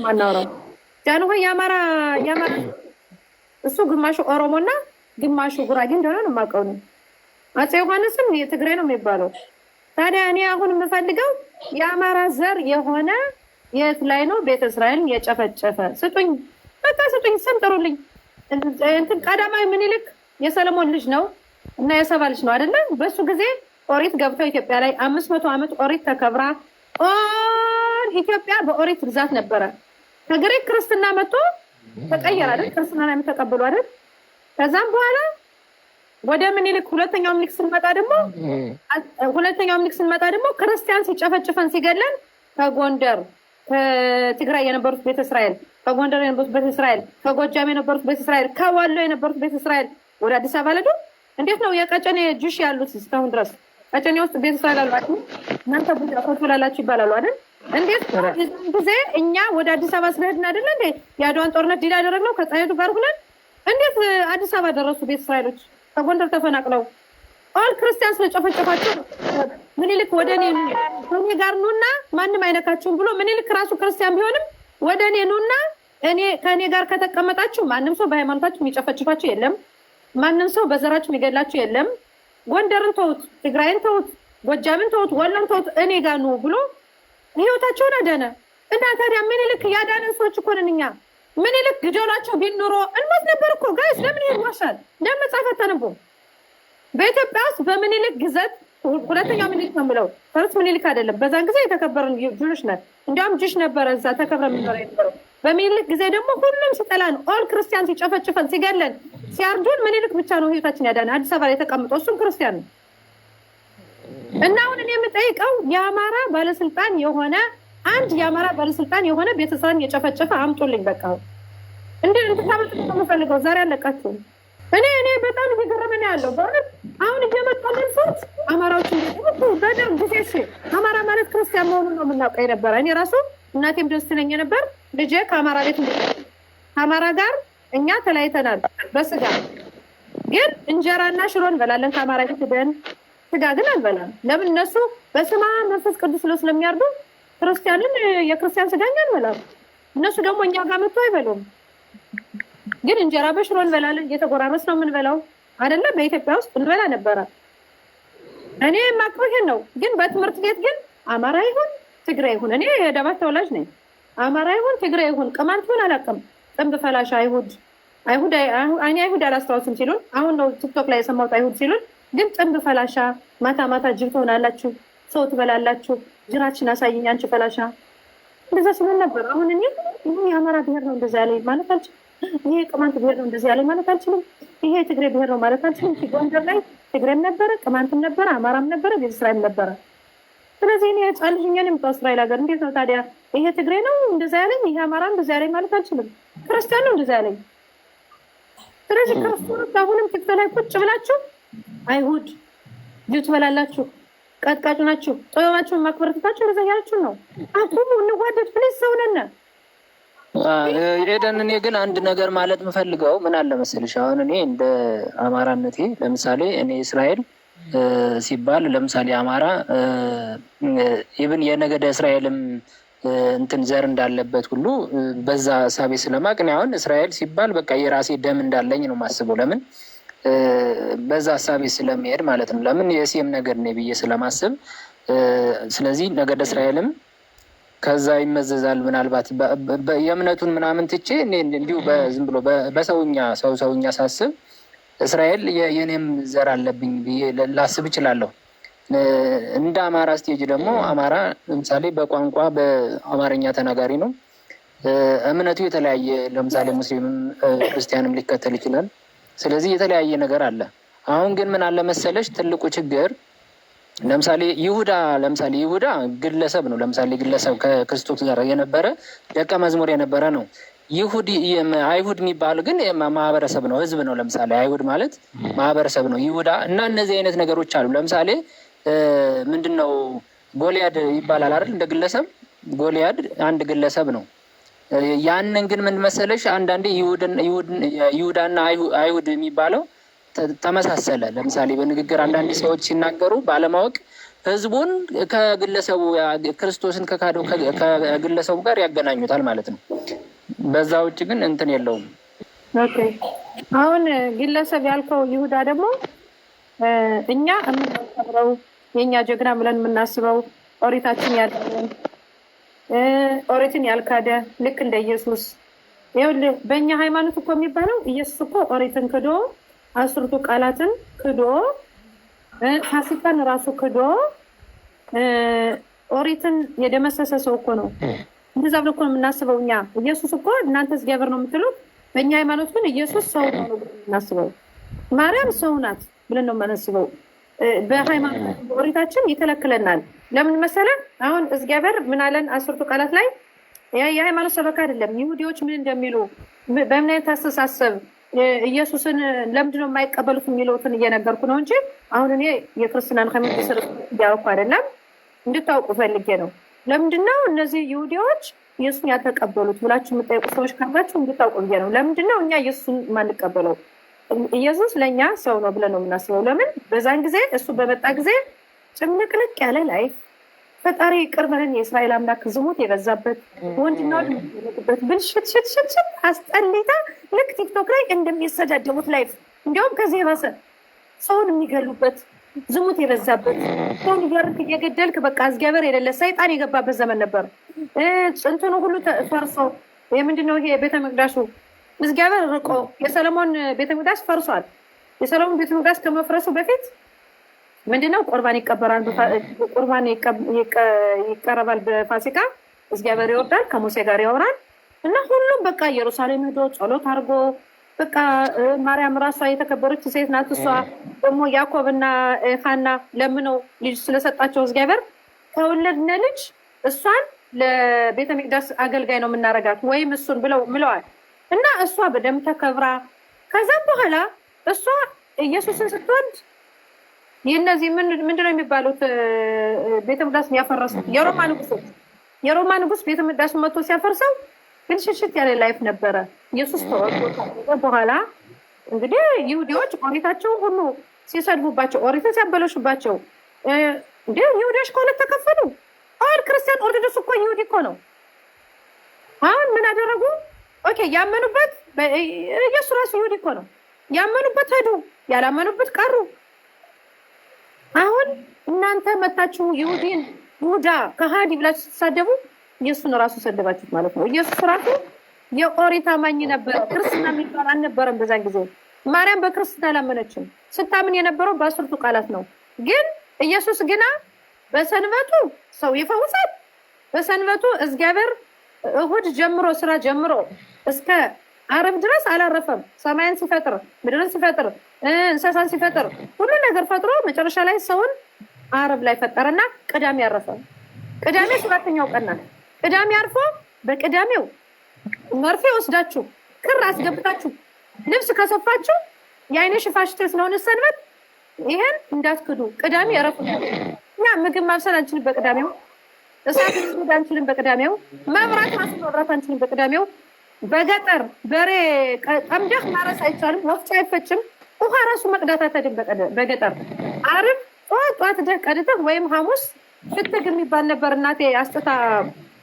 ማናወራው ጃንሆይ የአማራ እሱ ግማሹ ኦሮሞና ግማሹ ጉራጌ እንደሆነ ነው የማውቀው ነው። አፄ ዮሐንስም የትግሬ ነው የሚባለው። ታዲያ እኔ አሁን የምፈልገው የአማራ ዘር የሆነ የት ላይ ነው ቤተ እስራኤልን የጨፈጨፈ? ስጡኝ፣ በቃ ስጡኝ፣ ስም ጥሩልኝ። እንትን ቀዳማዊ ምኒልክ የሰለሞን ልጅ ነው እና የሰባ ልጅ ነው አይደለ? በሱ ጊዜ ኦሪት ገብተው ኢትዮጵያ ላይ 500 ዓመት ኦሪት ተከብራ all ኢትዮጵያ በኦሪት ግዛት ነበረ። ከግሪክ ክርስትና መጥቶ ተቀየረ አይደል? ክርስትና ላይ ተቀብሎ አይደል? ከዛም በኋላ ወደ ምኒልክ ሁለተኛው ምኒልክ ስንመጣ ደግሞ ክርስቲያን ሲጨፈጭፈን ሲገለን ከጎንደር፣ ከትግራይ የነበሩት ቤተ እስራኤል፣ ከጎንደር የነበሩት ቤተ እስራኤል፣ ከጎጃም የነበሩት ቤተ እስራኤል፣ ከወሎ የነበሩት ቤተ እስራኤል ወደ አዲስ አበባ ለዱ። እንዴት ነው የቀጨኔ Jewish ያሉት እስካሁን ድረስ ቀጨኔ ውስጥ ቤተ እስራኤል አሏችሁ፣ እናንተ ቡዳ ይባላሉ አይደል? እንዴት ነው የዛን ጊዜ እኛ ወደ አዲስ አበባ ስለሄድን አይደለ እንዴ የአድዋን ጦርነት ድል ያደረግነው ከጣይቱ ጋር ሁነን? እንዴት አዲስ አበባ ደረሱ ቤተ እስራኤሎች ከጎንደር ተፈናቅለው? All ክርስቲያን ስለጨፈጨፋቸው ምኒልክ ወደ እኔ ከእኔ ጋር ኑና ማንም አይነካችሁም ብሎ፣ ምኒልክ ራሱ ክርስቲያን ቢሆንም ወደ እኔ ኑና እኔ ከእኔ ጋር ከተቀመጣችሁ ማንም ሰው በሃይማኖታችሁ የሚጨፈጭፋችሁ የለም፣ ማንም ሰው በዘራችሁ የሚገላችሁ የለም። ጎንደርን ተውት፣ ትግራይን ተውት፣ ጎጃምን ተውት፣ ወሎን ተውት፣ እኔ ጋር ኑ ብሎ ህይወታቸውን አዳነ። እና ታዲያ ምኒልክ ያዳነን ሰዎች እኮ ነን እኛ። ምኒልክ ግደሏቸው ቢል ኑሮ እንሞት ነበር እኮ guys። ለምን ይዋሻል? ለምን መጽሐፍ አታነቡም? በኢትዮጵያ ውስጥ በምኒልክ ግዛት፣ ሁለተኛው ምኒልክ ነው የምለው፣ first ምኒልክ አይደለም። በዛን ጊዜ የተከበርን Jewish ነን። እንዲያውም Jewish ነበረ እዛ ተከብረ የምንኖረ የነበረው። በምኒልክ ጊዜ ደግሞ ሁሉም ሲጠላን፣ all ክርስቲያን ሲጨፈጭፈን ሲገለን ሲያርዱን ምኒልክ ብቻ ነው ህይወታችን ያዳነ አዲስ አበባ ላይ ተቀምጦ፣ እሱም ክርስቲያን ነው። እና አሁን እኔ የምጠይቀው የአማራ ባለስልጣን የሆነ፣ አንድ የአማራ ባለስልጣን የሆነ ቤተሰብን የጨፈጨፈ አምጡልኝ። በቃ እንደ እንድታመጡ ነው የምፈልገው። ዛሬ አለቃችሁም። እኔ በጣም እየገረመኝ ነው ያለው በእውነት። አሁን እየመጣልን ሰዎች አማራዎች በደርግ ጊዜ እሺ አማራ ማለት ክርስቲያን መሆኑን ነው የምናውቀው የነበረ። እኔ ራሱ እናቴም ደስ ትለኝ ነበር፣ ልጄ ከአማራ ቤት፣ ከአማራ ጋር እኛ ተለያይተናል በስጋ፣ ግን እንጀራና ሽሮ እንበላለን ከአማራ ቤት ሄደን፣ ስጋ ግን አንበላም። ለምን? እነሱ በስመ አብ መንፈስ ቅዱስ ብለው ስለሚያርዱ ክርስቲያንን የክርስቲያን ስጋ እኛ አንበላም። እነሱ ደግሞ እኛ ጋር መጥቶ አይበሉም። ግን እንጀራ በሽሮ እንበላለን። እየተጎራረስ ነው የምንበላው አይደለም። በኢትዮጵያ ውስጥ እንበላ ነበረ። እኔ የማውቀው ይሄን ነው። ግን በትምህርት ቤት ግን አማራ ይሁን ትግራይ ይሁን፣ እኔ የዳባት ተወላጅ ነኝ። አማራ ይሁን ትግራይ ይሁን ቅማንት ይሁን አላውቅም። ጥንብ ፈላሻ አይሁድ፣ አይሁድ፣ እኔ አይሁድ አላስታውስም ሲሉን፣ አሁን ነው ቲክቶክ ላይ የሰማሁት አይሁድ ሲሉን። ግን ጥንብ ፈላሻ፣ ማታ ማታ ጅብ ትሆናላችሁ፣ ሰው ትበላላችሁ፣ ጅራችን አሳይኝ አንቺ ፈላሻ፣ እንደዛ ሲሉን ነበር። አሁን እኔ ይሄ የአማራ ብሔር ነው እንደዛ ያለኝ ማለት አልችልም። ይሄ የቅማንት ብሔር ነው እንደዚህ ያለኝ ማለት አልችልም። ይሄ የትግሬ ብሔር ነው ማለት አልችልም። ጎንደር ላይ ትግሬም ነበረ፣ ቅማንትም ነበረ፣ አማራም ነበረ፣ ቤተ እስራኤልም ነበረ። ስለዚህ እኔ ህፃን ልጅ እኛን የምጣው እስራኤል ሀገር እንዴት ነው ታዲያ? ይሄ ትግሬ ነው እንደዛ ያለኝ፣ ይሄ አማራ እንደዛ ያለኝ ማለት አልችልም። ክርስቲያን ነው እንደዛ ያለኝ። ስለዚህ ክርስቲያኖች አሁንም ቲክቶክ ላይ ቁጭ ብላችሁ አይሁድ ጅብ ትበላላችሁ፣ ቀጥቃጭ ናችሁ፣ ጥበባችሁን ማክበር ትታችሁ እንደዛ እያላችሁ ነው። አቁሙ፣ እንዋደድ please፣ ሰው ነን። ኤደን፣ እኔ ግን አንድ ነገር ማለት የምፈልገው ምን አለ መሰልሽ፣ አሁን እኔ እንደ አማራነቴ ለምሳሌ እኔ እስራኤል ሲባል ለምሳሌ አማራ even የነገደ እስራኤልም እንትን ዘር እንዳለበት ሁሉ በዛ እሳቤ ስለማቅ እኔ አሁን እስራኤል ሲባል በቃ የራሴ ደም እንዳለኝ ነው የማስበው። ለምን በዛ እሳቤ ስለሚሄድ ማለት ነው። ለምን የሴም ነገድ ነኝ ብዬ ስለማስብ፣ ስለዚህ ነገደ እስራኤልም ከዛ ይመዘዛል። ምናልባት የእምነቱን ምናምን ትቼ እኔ እንዲሁ ዝም ብሎ በሰውኛ ሰው ሰውኛ ሳስብ እስራኤል የኔም ዘር አለብኝ ብዬ ላስብ እችላለሁ። እንደ አማራ stage ደግሞ አማራ ለምሳሌ በቋንቋ በአማርኛ ተናጋሪ ነው። እምነቱ የተለያየ፣ ለምሳሌ ሙስሊምም ክርስቲያንም ሊከተል ይችላል። ስለዚህ የተለያየ ነገር አለ። አሁን ግን ምን አለ መሰለሽ፣ ትልቁ ችግር ለምሳሌ ይሁዳ ግለሰብ ነው። ለምሳሌ ግለሰብ ከክርስቶስ ጋር የነበረ ደቀ መዝሙር የነበረ ነው። ይሁዲ አይሁድ የሚባል ግን ማህበረሰብ ነው፣ ህዝብ ነው። ለምሳሌ አይሁድ ማለት ማህበረሰብ ነው። ይሁዳ እና እነዚህ አይነት ነገሮች አሉ። ለምሳሌ ምንድን ነው ጎልያድ ይባላል አይደል? እንደ ግለሰብ ጎልያድ አንድ ግለሰብ ነው። ያንን ግን ምን መሰለሽ፣ አንዳንዴ ይሁዳና አይሁድ የሚባለው ተመሳሰለ። ለምሳሌ በንግግር አንዳንድ ሰዎች ሲናገሩ ባለማወቅ ህዝቡን ከግለሰቡ፣ ክርስቶስን ከካደው ከግለሰቡ ጋር ያገናኙታል ማለት ነው። በዛ ውጭ ግን እንትን የለውም። Okay፣ አሁን ግለሰብ ያልከው ይሁዳ ደግሞ እኛ የምናከብረው፣ የእኛ ጀግና ብለን የምናስበው፣ ኦሪታችን ያለን፣ ኦሪትን ያልካደ ልክ እንደ ኢየሱስ። ይኸውልህ፣ በእኛ ሃይማኖት እኮ የሚባለው ኢየሱስ እኮ ኦሪትን ክዶ፣ አስርቱ ቃላትን ክዶ፣ ፋሲካን ራሱ ክዶ፣ ኦሪትን የደመሰሰ ሰው እኮ ነው። እንደዛ ብሎ እኮ ነው የምናስበው እኛ። ኢየሱስ እኮ እናንተ እግዚአብሔር ነው የምትሉት፣ በእኛ ሃይማኖት ግን ኢየሱስ ሰው ነው የምናስበው። ማርያም ሰው ናት ብለን ነው የምናስበው። በሃይማኖት በኦሪታችን ይከለክለናል። ለምን መሰለህ? አሁን እግዚአብሔር ምን አለን አስርቱ ቃላት ላይ? የሃይማኖት ሰበካ አይደለም። ይሁዲዎች ምን እንደሚሉ፣ በምን አይነት አስተሳሰብ ኢየሱስን ለምንድን ነው የማይቀበሉት የሚለውትን እየነገርኩ ነው እንጂ አሁን እኔ የክርስትናን ሃይማኖት መሰረት እያደረኩ አይደለም። እንድታውቁ ፈልጌ ነው። ለምንድን ነው እነዚህ ይሁዲዎች ኢየሱስን ያልተቀበሉት ብላችሁ የምጠይቁ ሰዎች ካላችሁ እንድታውቁ ብዬ ነው። ለምንድን ነው እኛ ኢየሱስን የማንቀበለው? ኢየሱስ ለእኛ ሰው ነው ብለን ነው የምናስበው። ለምን? በዛን ጊዜ እሱ በመጣ ጊዜ ጭምልቅልቅ ያለ life፣ ፈጣሪ ይቅር በለን የእስራኤል አምላክ፣ ዝሙት የበዛበት፣ ወንድና ወንድ የሚደረግበት፣ ብልሽት ሽት ሽት ሽት አስጠሊታ፣ ልክ ቲክቶክ ላይ እንደሚሰዳደቡት life፣ እንዲያውም ከዚህ የባሰ፣ ሰውን የሚገሉበት፣ ዝሙት የበዛበት፣ ሰውን እያርክ እየገደልክ፣ በቃ እግዚአብሔር የሌለ፣ ሰይጣን የገባበት ዘመን ነበር። እንትኑ ሁሉ ፈርሶ፣ የምንድነው ይሄ ቤተ መቅደሱ፣ እግዚአብሔር ርቆ የሰለሞን ቤተ መቅደስ ፈርሷል። የሰለሞን ቤተ መቅደስ ከመፍረሱ በፊት ምንድነው? ቁርባን ይቀበራል፣ ቁርባን ይቀረባል። በፋሲካ እግዚአብሔር ይወርዳል፣ ከሙሴ ጋር ያወራል እና ሁሉም በቃ ኢየሩሳሌም ሄዶ ጸሎት አድርጎ፣ በቃ ማርያም ራሷ የተከበረች ሴት ናት። እሷ ደግሞ ያዕቆብና ሐና ለምነው ልጅ ስለሰጣቸው እግዚአብሔር ከወለድነ ልጅ እሷን ለቤተ መቅደስ አገልጋይ ነው የምናረጋት ወይም እሱን ብለው ምለዋል እና እሷ በደንብ ተከብራ፣ ከዛም በኋላ እሷ ኢየሱስን ስትወልድ የእነዚህ ምንድነው የሚባሉት ቤተ መቅደስ ያፈረሱት የሮማ ንጉሶች፣ የሮማ ንጉስ ቤተ መቅደሱ መጥቶ ሲያፈርሰው ግን ሽሽት ያለ life ነበረ። ኢየሱስ ተወልዶ በኋላ እንግዲህ ይሁዲዎች ኦሪታቸውን ሁሉ ሲሰድቡባቸው፣ ኦሪትን ሲያበለሹባቸው፣ እንደ ይሁዲዎች ከሁለት ተከፈሉ። አሁን ክርስቲያን ኦርቶዶክስ እኮ ይሁዲ እኮ ነው። አሁን ምን አደረጉ? Okay፣ ያመኑበት፣ ኢየሱስ ራሱ ይሁዲ እኮ ነው። ያመኑበት ሄዱ፣ ያላመኑበት ቀሩ። አሁን እናንተ መታችሁ ይሁዲን ይሁዳ ከሃዲ ብላችሁ ስትሳደቡ ኢየሱስን ራሱ ሰደባችሁት ማለት ነው። ኢየሱስ ራሱ የኦሪት አማኝ ነበር። ክርስትና የሚባል አልነበረም በዛን ጊዜ። ማርያም በክርስትና አላመነችም። ስታምን የነበረው በአስርቱ ቃላት ነው። ግን ኢየሱስ ግና በሰንበቱ ሰው ይፈውሳል። በሰንበቱ እግዚአብሔር እሁድ ጀምሮ ስራ ጀምሮ እስከ ዓርብ ድረስ አላረፈም። ሰማይን ሲፈጥር፣ ምድርን ሲፈጥር፣ እንስሳን ሲፈጥር፣ ሁሉ ነገር ፈጥሮ መጨረሻ ላይ ሰውን ዓርብ ላይ ፈጠረና ቅዳሜ ያረፈ። ቅዳሜ ሰባተኛው ቀን ናት። ቅዳሜ አርፎ በቅዳሜው መርፌ ወስዳችሁ ክር አስገብታችሁ ልብስ ከሰፋችሁ የአይነ ሽፋሽቴ ስለሆነ ሰንበት ይሄን እንዳትክዱ። ቅዳሜ እረፉ። እኛ ምግብ ማብሰል አንችልም በቅዳሜው፣ እሳት ማንደድ አንችልም በቅዳሜው፣ መብራት ራሱ መብራት አንችልም በቅዳሜው። በገጠር በሬ ጠምደህ ማረስ አይቻልም፣ ወፍጮ አይፈጭም፣ ውሃ ራሱ መቅዳት አትችልም በገጠር። ዓርብ ጠዋት ጠዋት ደህ ቀድተህ ወይም ሐሙስ ፍትግ የሚባል ነበር። እናቴ አስጥታ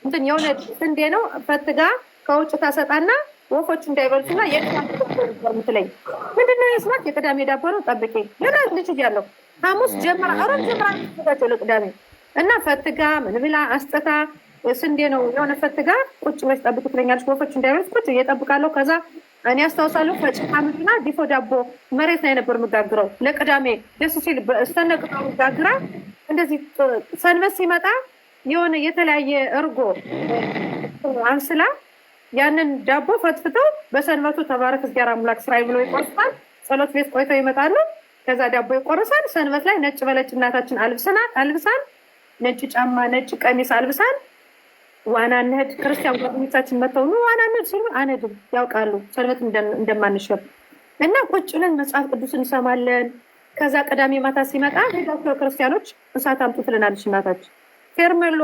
እንትን የሆነ ስንዴ ነው፣ ፈትጋ ከውጭ ታሰጣና ወፎች እንዳይበሉትና የቅዳሜ ዳቦ ነበር የምትለኝ። ምንድነው የስማት? የቅዳሜ ዳቦ ነው፣ ጠብቄ ገና ልጅ እያለሁ ሐሙስ ጀምራ፣ እሮብ ጀምራ ተዘጋጀው ለቅዳሜ እና ፈትጋ ምን ብላ አስጥታ፣ ስንዴ ነው የሆነ፣ ፈትጋ ቁጭ ብለሽ ጠብቂ ትለኛለች። ወፎች እንዳይበሉት ቁጭ እየጠብቃለሁ። ከዛ እኔ አስታውሳለሁ ፈጭታ ምንና ዲፎ ዳቦ መሬት ላይ ነበር የምጋግረው ለቅዳሜ ደስ ሲል እስተነቅጠሩ ጋግራ፣ እንደዚህ ሰንበት ሲመጣ የሆነ የተለያየ እርጎ አንስላ ያንን ዳቦ ፈትፍተው በሰንበቱ ተባረክ እግዚአብሔር አምላክ ስራይ ብሎ ይቆርሳል። ጸሎት ቤት ቆይተው ይመጣሉ። ከዛ ዳቦ ይቆርሳል። ሰንበት ላይ ነጭ በነጭ እናታችን አልብሳን፣ ነጭ ጫማ፣ ነጭ ቀሚስ አልብሳን ዋና እንሂድ። ክርስቲያን ጓደኞቻችን መጥተው ኑ ዋና እንሂድ ሲሉ አንሄድም፣ ያውቃሉ ሰንበት እንደማንሽር፣ እና ቁጭ ብለን መጽሐፍ ቅዱስ እንሰማለን። ከዛ ቅዳሜ ማታ ሲመጣ ሄዳቸው ክርስቲያኖች እሳት አምጡ ትለናለች እናታችን። ፌርሜሎ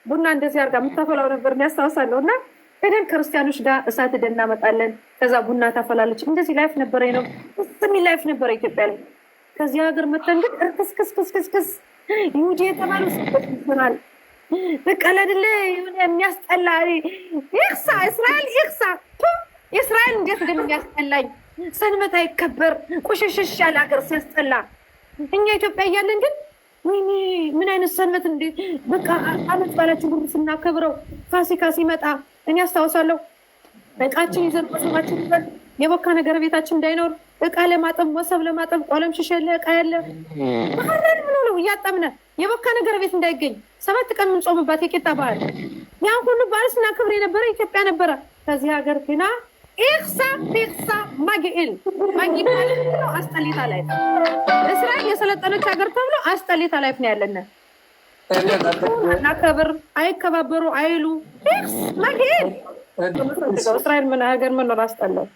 ቡና እንደዚህ አድርጋ የምታፈላው ነበር ያስታውሳለሁ። እና ሄደን ክርስቲያኖች ጋር እሳት ሄደን እናመጣለን። ከዛ ቡና ታፈላለች። እንደዚህ life ነበረ ነው፣ ደስ የሚል life ነበረ ኢትዮጵያ ላይ። ከዚህ ሀገር መተን ግን እርክስክስክስክስ። ይሁዲ የተባለው ስደት ይሆናል። በቃ አይደለ የሆነ የሚያስጠላ ይክሳ እስራኤል ይክሳ እስራኤል እንዴት እንደሚያስጠላኝ። ሰንበት አይከበር፣ ቆሸሸሽ ያለ ሀገር ሲያስጠላ። እኛ ኢትዮጵያ እያለን ግን ወይኔ ምን አይነት ሰንበት፣ እንዴት በቃ አመት ባላችን ሁሉ ስናከብረው፣ ፋሲካ ሲመጣ እኔ አስታውሳለሁ፣ እቃችን ይዘን፣ መሶባችን ይዘን፣ የቦካ ነገር ቤታችን እንዳይኖር እቃ ለማጠብ፣ መሶብ ለማጠብ፣ ቆለም ሽሽ ያለ እቃ ያለ ባህርን ምን ነው እያጠብነ የቦካ ነገር ቤት እንዳይገኝ 7 ቀን የምንጾምባት የቂጣ በዓል፣ ያን ሁሉ በዓል ስናከብር የነበረ ኢትዮጵያ ነበረ። ከዚህ ሀገር ግና ኢክሳ ፒክሳ מגעיל። מגעיל ማለት ነው አስጠሊታ life። እስራኤል የሰለጠነች ሀገር ተብሎ አስጠሊታ life ነው ያለን። አናከብር፣ አይከባበሩ አይሉ፣ ኢክስ מגעיל። እስራኤል ምን ሀገር መኖር አስጠላው።